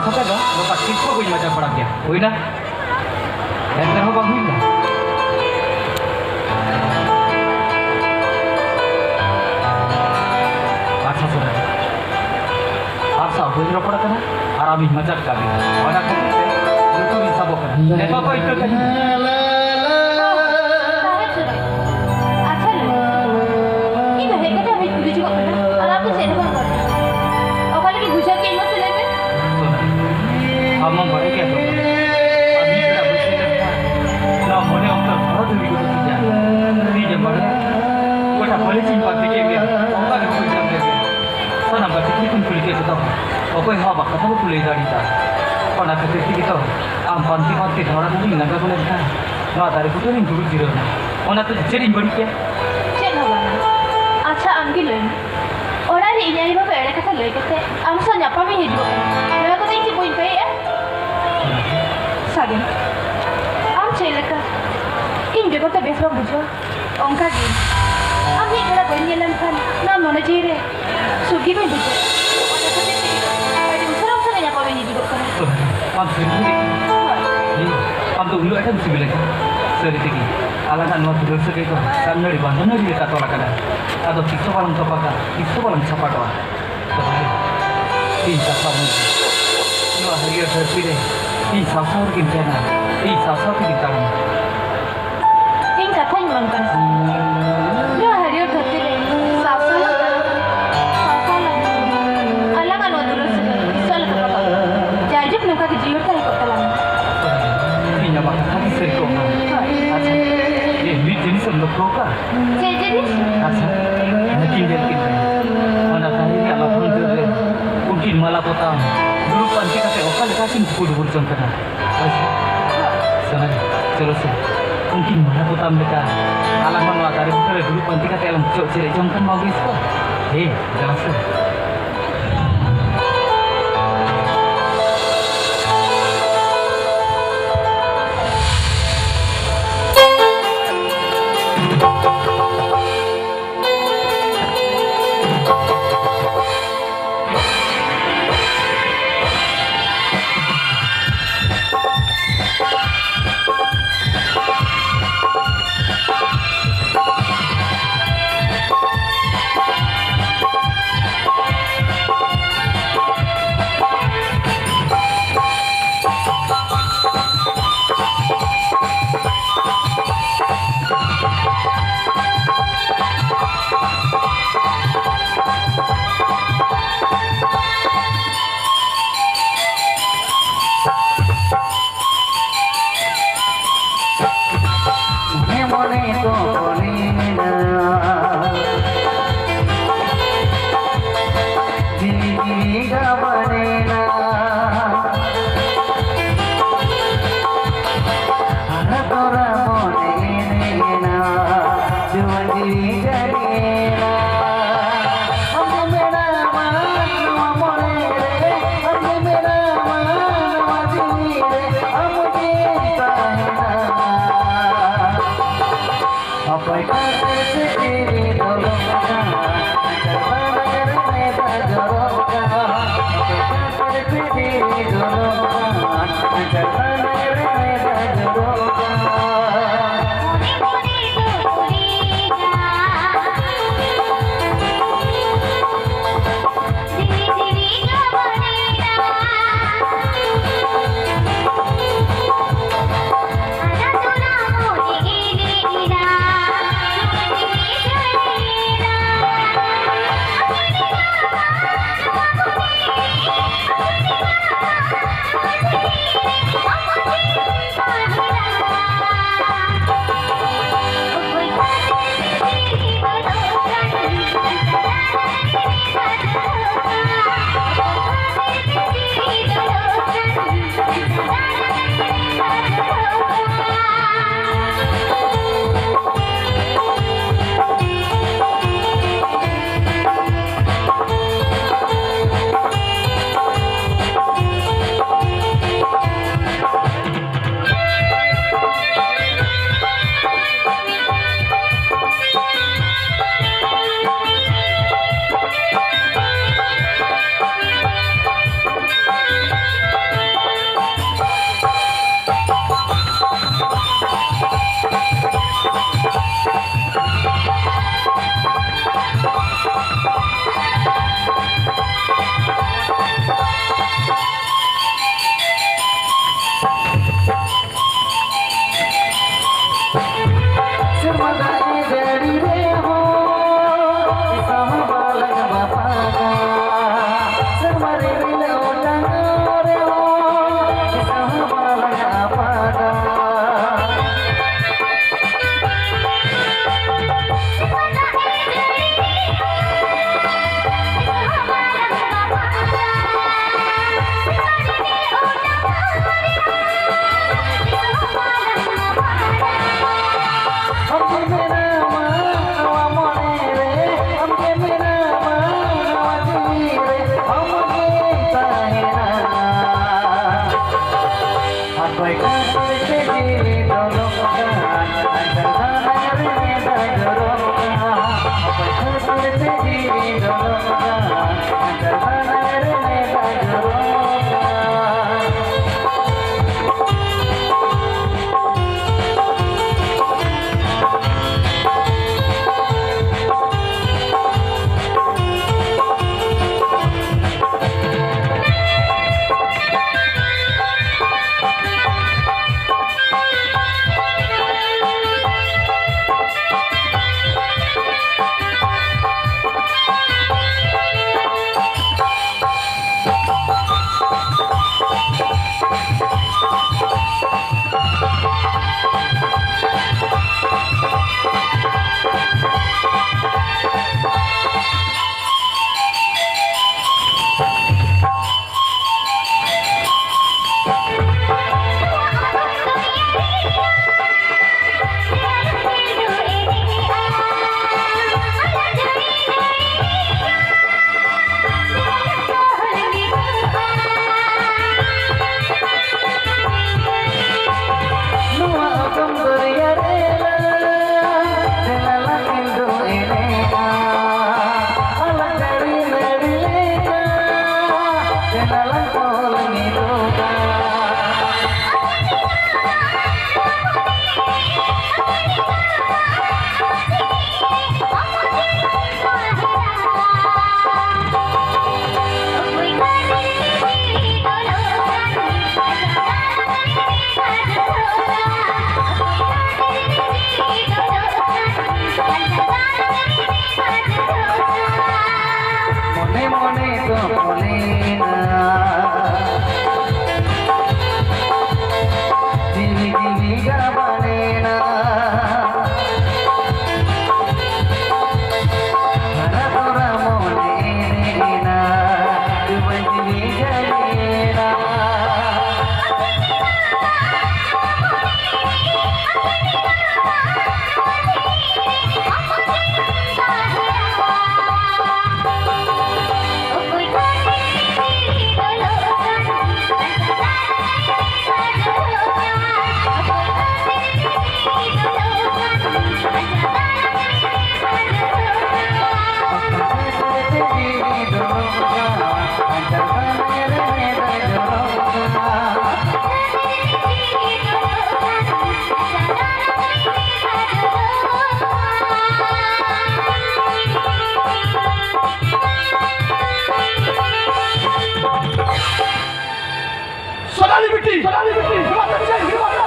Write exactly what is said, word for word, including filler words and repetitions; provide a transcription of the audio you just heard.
ᱠᱟᱛᱷᱟ ᱫᱚ ᱱᱚᱝᱠᱟ ᱛᱤᱥ ᱦᱚᱸ ᱵᱟᱹᱧ ᱢᱟᱡᱟᱠ ᱵᱟᱲᱟ ᱠᱮᱭᱟ᱾ ᱦᱩᱭᱱᱟ? ᱮᱱᱛᱮ ᱨᱮᱦᱚᱸ ᱵᱟᱝ ᱦᱩᱭᱱᱟ᱾ ᱟᱪᱪᱷᱟ, ᱥᱚᱨᱮᱱ᱾ ᱟᱢ ᱥᱟᱶ ᱵᱟᱹᱧ ᱨᱚᱯᱚᱲ ᱠᱟᱱᱟ ᱟᱨ ᱟᱢᱤᱧ ᱢᱟᱡᱟᱠ ᱠᱟᱜ ᱢᱮᱭᱟ᱾ ᱚᱱᱟ ᱠᱷᱟᱹᱛᱤᱨ ᱛᱮ ᱞᱩᱛᱩᱨᱤᱧ ᱥᱟᱵᱚᱜ ᱠᱟᱱᱟ᱾ ᱱᱮᱛᱟᱨ ᱠᱚ ᱤᱠᱟᱹ ᱠᱟᱹᱧ᱾ ᱛᱟᱦᱮᱸ ᱦᱚᱪᱚ ᱢᱮ᱾ ᱟᱪᱪᱷᱟ, ᱞᱟᱹᱭ ᱢᱮ᱾ ᱤᱧ ᱫᱚ ᱦᱮᱡ ᱠᱟᱛᱮ ᱟᱢᱤᱧ ᱠᱩᱞᱤ ᱡᱚᱝᱚᱜ ᱠᱟᱱᱟ ᱟᱨ ᱟᱢ ᱫᱚ ᱪᱮᱫ ᱦᱚᱸ ᱵᱟᱢ ᱨᱚᱲ ᱠᱟᱱᱟ᱾ ᱚᱠᱟ ᱞᱟᱹᱜᱤᱫ ᱵᱩᱡᱷᱟᱹᱣ ᱠᱮᱫ ᱢᱟᱥᱮ ᱞᱟᱹᱭ ᱢᱮ? ᱥᱚᱱᱟ, ᱟᱢ ᱢᱟᱢ ᱵᱟᱲᱟᱭ ᱜᱮᱭᱟ ᱛᱚ, ᱟᱨ ᱢᱤᱫ ᱵᱮᱲᱟ ᱵᱟᱹᱧ ᱥᱮᱴᱮᱨ ᱞᱮᱱᱟ, ᱱᱚᱣᱟ ᱢᱚᱱᱮ ᱚᱱᱛᱚᱨ ᱦᱚᱲ ᱫᱷᱟᱹᱵᱤᱡ ᱠᱚ ᱛᱤᱧᱟ᱾ ᱤᱧ ᱮᱢ ᱵᱟᱲᱟᱭᱟ, ᱚᱠᱟᱴᱟᱜ ᱯᱟᱹᱞᱤᱥ ᱤᱧ ᱯᱟᱱᱛᱮ ᱠᱮᱫ ᱢᱮᱭᱟ, ᱚᱱᱠᱟ ᱜᱮ ᱵᱟᱹᱧ ᱧᱟᱢ ᱞᱮᱫ ᱢᱮᱭᱟ᱾ ᱥᱟᱱᱟᱢ ᱜᱟᱛᱮ ᱠᱩᱲᱤ ᱠᱚᱧ ᱠᱩᱞᱤ ᱠᱮᱫ ᱠᱚ ᱛᱟᱢᱟ, ᱚᱠᱚᱭ ᱦᱚᱸ ᱟᱢᱟᱜ ᱠᱟᱛᱷᱟ ᱵᱟᱠᱚ ᱞᱟᱹᱭ ᱫᱟᱲᱮᱭᱟᱫᱟ᱾ ᱚᱱᱟ ᱠᱷᱟᱹᱛᱤᱨ ᱛᱮᱜᱮ ᱛᱚ ᱟᱢ ᱯᱟᱱᱛᱮ ᱯᱟᱱᱛᱮ ᱰᱷᱚᱲᱟ ᱠᱚᱜᱮᱧ ᱞᱟᱸᱜᱟ ᱜᱚᱫ ᱮᱱ ᱠᱷᱟᱱ, ᱱᱚᱣᱟ ᱫᱟᱨᱮ ᱵᱩᱴᱟᱹ ᱨᱤᱧ ᱫᱩᱲᱩᱵ ᱡᱤᱨᱟᱹᱣ ᱮᱱᱟ᱾ ᱚᱱᱟ ᱛᱮ ᱪᱮᱫ ᱤᱧ ᱵᱟᱹᱲᱤᱡ ᱠᱮᱫ? ᱪᱮᱫ ᱦᱚᱸ ᱵᱟᱝᱟ᱾ ᱟᱪᱪᱷᱟ, ᱟᱢ ᱜᱮ ᱞᱟᱹᱭ ᱢᱮ, ᱚᱲᱟᱜ ᱨᱮ ᱤᱧ ᱟᱭᱳ ᱵᱟᱵᱟ ᱮᱲᱮ ᱠᱟᱛᱷᱟ ᱞᱟᱹᱭ ᱠᱟᱛᱮ ᱟᱢ ᱥᱟᱶ ᱧᱟᱯᱟᱢᱤᱧ ᱦᱤᱡᱩᱜ ᱠᱟᱱᱟ, ᱱᱚᱣᱟ ᱠᱚᱫᱚ ᱤᱧ ᱪᱮᱫ ᱵᱟᱹᱧ ᱯᱟᱹᱭᱮᱜᱼᱟ? ᱥᱟᱜᱮᱱ, ᱟᱢ ᱪᱮᱫ ᱞᱮᱠᱟ ᱤᱧ ᱵᱮᱜᱚᱨ ᱛᱮ ᱵᱮᱥ ᱵᱟᱢ ᱵᱩᱡᱷᱟᱹᱣᱟ? ᱚᱱᱠᱟ ᱜᱮ, ᱟᱢ ᱢᱤᱫ ᱵᱮᱲᱟ ᱵᱟᱹᱧ ᱧᱮᱞ ᱞᱮᱢ ᱠᱷᱟᱱ ᱱᱚᱣᱟ ᱢᱚᱱᱮ ᱡᱤᱣᱤ ᱨᱮ ᱥᱩᱠ ᱜᱮ ᱵᱟᱹᱧ ᱵᱩᱡᱷᱟᱹᱣᱟ᱾ ᱚᱱᱟ ᱠᱷᱟᱹᱛᱤᱨ ᱛᱮᱜᱮ ᱟᱹᱰᱤ ᱩᱥᱟᱹᱨᱟ ᱩᱥᱟᱹᱨᱟ ᱧᱟᱯᱟᱢᱤᱧ ᱦᱤᱡᱩᱜᱚᱜ ᱠᱟᱱᱟ᱾ ᱥᱚᱱᱟ, ᱟᱢ ᱥᱟᱹᱨᱤ ᱜᱮ? ᱦᱳᱭ᱾ ᱦᱮᱸ, ᱟᱢ ᱫᱚ ᱩᱱᱟᱹᱜ ᱟᱸᱴᱮᱢ ᱥᱤᱵᱤᱞᱟ ᱪᱮ? ᱥᱟᱹᱨᱤ ᱛᱮᱜᱮ, ᱟᱞᱟᱝᱟᱜ ᱱᱚᱣᱟ ᱫᱩᱞᱟᱹᱲ ᱥᱟᱹᱜᱟᱹᱭ ᱫᱚ ᱫᱟᱜ ᱱᱟᱹᱲᱤ ᱵᱟᱝ ᱱᱟᱹᱲᱤ ᱞᱮᱠᱟ ᱛᱚᱞ ᱟᱠᱟᱱᱟ᱾ ᱟᱫᱚ ᱛᱤᱥ ᱦᱚᱸ ᱵᱟᱞᱟᱝ ᱛᱚᱯᱟᱜᱟ, ᱛᱤᱥ ᱦᱚᱸ ᱵᱟᱞᱟᱝ ᱪᱷᱟᱯᱟᱴᱚᱜᱼᱟ᱾ ᱥᱚᱱᱟ, ᱤᱧ ᱠᱟᱛᱷᱟ ᱢᱚᱱ ᱢᱮ᱾ ᱱᱚᱣᱟ ᱦᱟᱹᱨᱭᱟᱹᱲ ᱫᱷᱟᱹᱨᱛᱤ ᱨᱮ ᱤᱧ ᱥᱟᱶ ᱥᱟᱶ ᱨᱮᱜᱤᱧ ᱛᱟᱦᱮᱱᱟ, ᱤᱧ ᱥᱟᱶ ᱥᱟᱶ ᱛᱮᱜᱤᱧ ᱛᱟᱲᱟᱢᱟ᱾ ᱤᱧ ᱠᱟᱛᱷᱟᱧ ᱮᱢᱟᱢ ᱠᱟᱱᱟ᱾ ᱱᱚᱣᱟ ᱦᱟᱹᱨᱭᱟᱹᱲ ᱫᱷᱟᱹᱨᱛᱤ ᱨᱮ ᱥᱟᱶ ᱥᱟᱶ ᱞᱟᱝ ᱛᱟᱦᱮᱱᱟ᱾ ᱥᱟᱶ ᱥᱟᱶ ᱞᱟᱝ ᱛᱟᱦᱮᱱᱟ᱾ ᱟᱞᱟᱝᱟᱜ ᱱᱚᱣᱟ ᱫᱩᱞᱟᱹᱲ ᱥᱟᱹᱜᱟᱹᱭ ᱛᱤᱥ ᱦᱚᱸ ᱟᱞᱚ ᱛᱚᱯᱟᱜᱚᱜ᱾ ᱡᱟᱭᱡᱩᱜᱽ ᱱᱚᱝᱠᱟ ᱜᱮ ᱡᱤᱭᱟᱹᱲ ᱛᱟᱦᱮᱸ ᱠᱚᱜ ᱛᱟᱞᱟᱝ ᱢᱟ᱾ ᱤᱧ ᱟᱢᱟᱜ ᱠᱟᱛᱷᱟ ᱜᱮ ᱥᱟᱹᱨᱤ ᱠᱚᱜ ᱢᱟ᱾ ᱦᱳᱭ᱾ ᱟᱪᱪᱷᱟ, ᱮ, ᱢᱤᱫ ᱡᱤᱱᱤᱥ ᱮᱢ ᱞᱚᱠᱠᱷᱚ ᱟᱠᱟᱫᱼᱟ? ᱪᱮᱫ ᱡᱤᱱᱤᱥ? ᱟᱪᱪᱷᱟ, ᱱᱩᱠᱤᱱ ᱧᱮᱞ ᱠᱤᱱ ᱢᱮ᱾ ᱚᱱᱟ ᱫᱟᱨᱮ ᱨᱮᱭᱟᱜ ᱞᱟᱯᱷᱟᱝ ᱰᱟᱹᱨ ᱨᱮ ᱩᱱᱠᱤᱱ ᱢᱟᱞᱟ ᱯᱚᱛᱟᱢ ᱫᱩᱲᱩᱵ ᱯᱟᱱᱛᱮ ᱠᱟᱛᱮ ᱚᱠᱟ ᱞᱮᱠᱟ ᱠᱤᱱ ᱠᱩᱠᱩ ᱰᱩᱵᱩᱨ ᱡᱚᱝ ᱠᱟᱱᱟ᱾ ᱦᱳᱭ ᱥᱮ? ᱥᱚᱱᱟ, ᱪᱚᱞᱚ ᱥᱮ, ᱩᱱᱠᱤᱱ ᱢᱟᱞᱟ ᱯᱚᱛᱟᱢ ᱞᱮᱠᱟ ᱟᱞᱟᱝ ᱦᱚᱸ ᱱᱚᱣᱟ ᱫᱟᱨᱮ ᱵᱩᱴᱟᱹ ᱨᱮ ᱫᱩᱲᱩᱵ ᱯᱟᱱᱛᱮ ᱠᱟᱛᱮ ᱞᱟᱝ ᱪᱚᱜ ᱪᱮᱨᱮᱡ ᱡᱚᱝ ᱠᱷᱟᱱ ᱢᱟ ᱵᱮᱥ ᱠᱚᱜ᱾ ᱦᱮᱸ, ᱫᱮᱞᱟ ᱥᱮ᱾ ᱥᱮᱨᱢᱟ ᱫᱟᱜ ᱮ ᱡᱟᱹᱲᱤ ᱨᱮᱦᱚᱸ, ᱛᱤᱥ ᱦᱚᱸ ᱵᱟᱞᱟᱝ ᱵᱟᱯᱟᱜᱟ᱾ ᱥᱮᱨᱢᱟ ᱨᱤᱢᱤᱞ ᱚᱴᱟᱝ ᱨᱮᱦᱚᱸ, ᱛᱤᱥ ᱦᱚᱸ ᱵᱟᱞᱟᱝ ᱟᱯᱟᱜᱟ᱾ ᱟᱢᱜᱮ ᱢᱮᱱᱟᱢᱟ ᱱᱚᱣᱟ ᱢᱚᱱᱮ ᱨᱮ, ᱟᱢᱜᱮ ᱢᱮᱱᱟᱢᱟ ᱱᱚᱣᱟ ᱡᱤᱣᱤ ᱨᱮ, ᱟᱢᱜᱮᱢ ᱛᱟᱦᱮᱱᱟ᱾ ᱚᱠᱚᱭ ᱠᱷᱟᱹᱛᱤᱨ ᱛᱮ ᱡᱤᱣᱤ ᱫᱚ ᱱᱚᱝᱠᱟ, ᱟᱡᱟᱨ ᱫᱟᱱᱟ ᱨᱮ ᱢᱚᱱᱮ ᱢᱚᱱᱮ ᱫᱚ ᱢᱚᱱᱮᱭᱮᱱᱟ, ᱡᱤᱣᱤ ᱡᱤᱣᱤ ᱜᱟᱵᱟᱱᱮᱱᱟ᱾ ᱦᱟᱨᱟ ᱛᱚᱨᱟ ᱢᱚᱱᱮᱭᱮᱱᱟ, ᱡᱩᱣᱟᱹᱱ ᱡᱤᱣᱤ ᱡᱟᱞᱮᱭᱮᱱᱟ᱾ सोनाली मिट्टी, सोनाली मिट्टी, हिमाचल से, हिमाचल